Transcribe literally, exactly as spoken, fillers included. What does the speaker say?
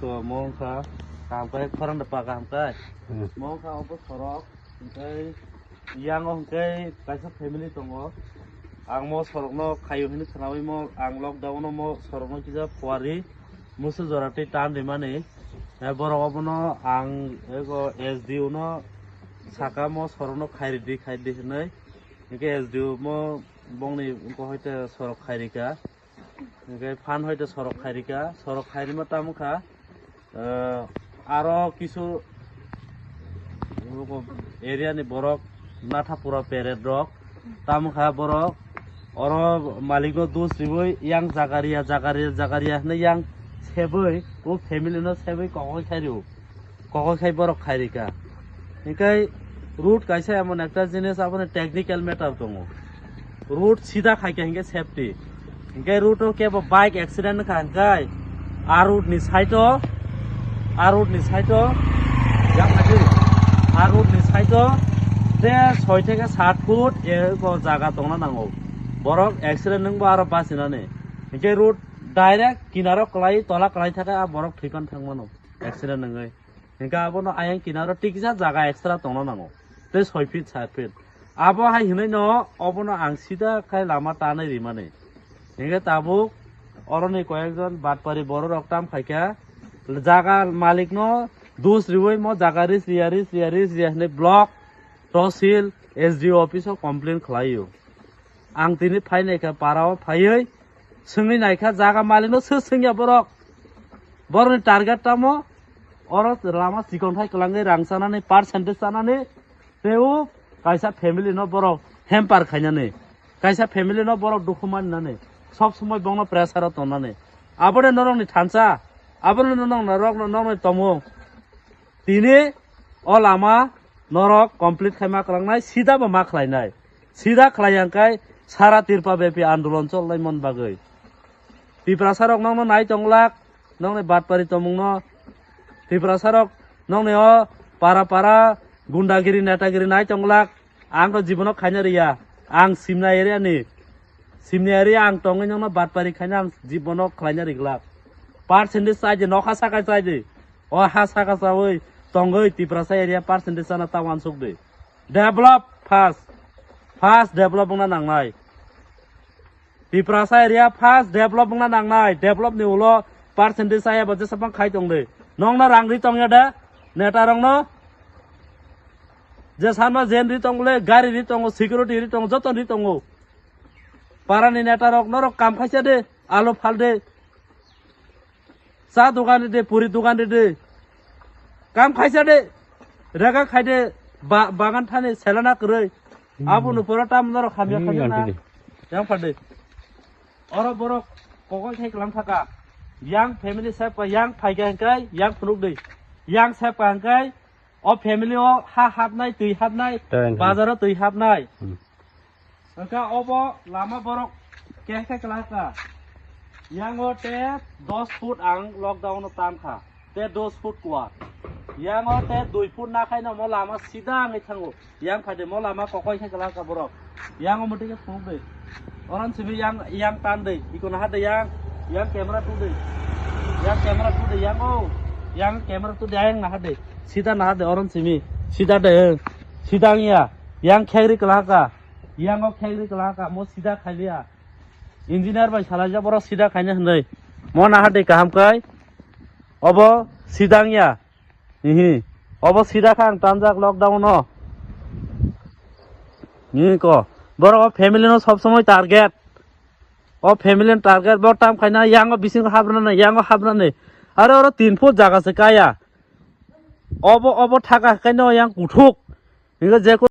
Mo wngkha kaham khe khorang da pa kaham khe. Hmm. Mo wngkha obo sorok, hwnkhe yang o hwnkhe kaisa family tongo. Ang mo sorokno khaio hinwi khwnawi mo, ang lockdown o mo sorokno kisa phuarwi musu jora twi tan rimani. Eh, borok obono ang ego S D O no saka mo sorokno khairidi, khairidi hinwi. Hwnkhe S D O mo bongni wngkha hoite sorok khairika. Hwnkhe phan hoite sorok khairika, sorok khairima tamo kha, eh, aro kisu area ni borok Nathapura peret rok tamo kha borok oro malik no dus riwi yang jagaria, jagaria, jagaria hinwi yang sebwi o family no sebwi kokoi khairw. Kokoi khai borok khairika. Hinkhe road kaisa emon ekta jinis, aboni technical matter tongo. Road sida khaikha hinkhe safety. Hinkhe road o kebo bike accident wngkha hinkhe a road ni side o, a road ni side o, yang khaidi, a road ni side o je soi theke sat foot eko jaga tongna nango. Borok accident wngbo aro bachinani. Hinkhe road direct kinaro kwlai, tola kwlai thakhe a borok thwipan thangmano. Accident wngwi. Hinkhe abono ayang kinaro tikisa jaga extra tongna nango. Tei soi feet, sat feet. Abo hai hinwi no obono ang sida khai lama tanwi rimani. Hinkhe tabuk oroni koyekjon batpari bororok tam khaikha. Jaga malikno dus riwi mo jaga ris riya, ris riya, ris riya hinwi block, tosil, S D O office o complain khlaio. Ang tini phainai kha para o phaiwi swngwi naikha jaga malikno, sir swngya borok. Borokni target tamo oro lama chikon thai kwlangwi rang chanani, percentage chanani, tei o kaisa family no borok hamper khainani, kaisa family no borok dukhu maninani, sob somoi bongno pressure o tongnani. Aboni norokni thansa, aboni norok, norokno, norokni tomung. Tini o lama norok complete khai ma kwlangnai, sida bo ma khlainai. Sida khlai yang kai sara Tripura bepi andolon cholnai mon bagwi. Tiprasa rok nokno nai tonglak, nokni batpari tomungno. Tiprasa rok nokni o para para gundagiri netagiri nai tonglak. Ang to jibono khaina riya. Ang Simna area ni. Simna area ang tongwi nokno batpari khaina ang jibono khlaina riglak. Percentage chai di, nokha saka chai di. O ha saka chawi tongwi Tiprasa area percentage chana ta wansuk di. Develop first. First develop wngna nangnai. Tiprasa area first develop wngna nangnai. Develop ni ulo percentage chaya bo jesa bang khai tong di. Nokno rang ri tongya de? Neta rokno? Jesanma jen ri tong le, gari ri tongo, security ri tongo, joto ri tongo. Parani neta rok norok kam khaisa de, alo phal de. Cha dogan de, puri dogan de. Kam khaisa de. Rega khai de, ba-, bagan thani selana kwrwi. Hmm. Abo no pura tam norok hamya Hmm, khaisa na. Yang phal de. Oro borok kokol thai kwlang thaka. Yang family sep ka, yang phai ka hingkai, yang phunuk de. Yang sep ka hingkai, o family o ha hapnai, twi hapnai, Tei, tei. Bazar o twi hapnai. Hmm. Hwnkha obo lama borok kehkhe kwlaka. Yango te dos foot ang lockdown o tam kha. Te dos foot kuwa. Yango te dui foot nakhai no mo lama sida wngwi thango. Yang phai de mo lama kokoi khe kwlaka borok. Yang o muti khe phunuk de. Oron simi yang, yang tan de. Iko naha de yang. Yang camera tu de. Yang camera tu de yang o. Yang camera tu de yang naha de. Sida naha de oron simi. Sida de. Sida ya. Yang khegri kwlaka. Yang o khegri kwlaka. Mo sida khailia. Engineer bai salaijak borok sida khaina hinwi. Mo naha de kaham kai. Obo sida ya. Hihi. Obo sida kha ang tanjak lockdown no. Hihi ko. Borok o family no sob somoi target. O family no target bo tam khaina yango bising habrana, yango habrana. Are oro tin foot jaga se kaya. Obo, obo thaka khaino yang kuthuk. Hinkhe je